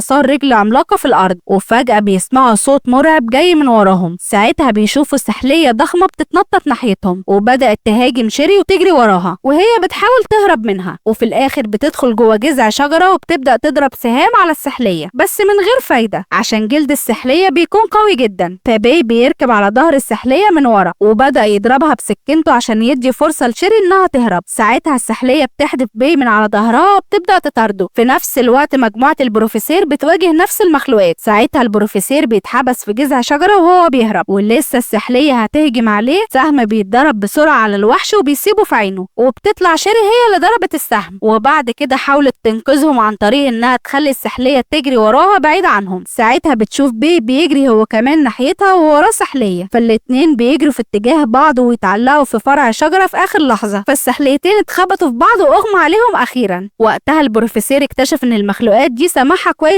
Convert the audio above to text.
آثار رجل عملاقة في الأرض. وفجأة بيسمعوا صوت مرعب جاي من وراهم. ساعتها بيشوفوا سحلية ضخمة بتتنطط ناحيتهم، وبدأت تهاجم شيري وتجري وراها وهي بتحاول تهرب منها. وفي الآخر بتدخل جوه جذع شجرة وبتبدأ تضرب سهام على السحلية، بس من غير فايدة عشان جلد السحلية بيكون قوي جدا. فباي بيركب على ظهر السحلية من ورا وبدأ يضربها بسكينته عشان يدي فرصة لشيري انها تهرب. ساعتها السحلية بتحدف باي من على ظهرها وبتبدأ تطارده. في نفس الوقت مجموعة البروفيسور بتواجه نفس المخلوقات. ساعتها البروفيسور بيتحبس في جذع شجرة وهو بيهرب، ولسه السحلية هتهجم عليه. سهم بيتضرب بسرعة على الوحش وبيسيبه في عينه، وبتطلع شيري هي اللي ضربت السهم. وبعد كده حاولت تنقذهم عن طريق انها تخلي السحلية تجري وراها بعيد عنهم. ساعتها بتشوف بي بيجري هو كمان ناحيتها ووراه سحلية، فالاتنين بيجروا في اتجاه بعض ويتعلقوا في فرع شجرة في آخر لحظة، فالسحليتين اتخبطوا في بعض واغمى عليهم أخيرا. وقتها البروفيسور اكتشف ان المخلوقات دي سمعها كويس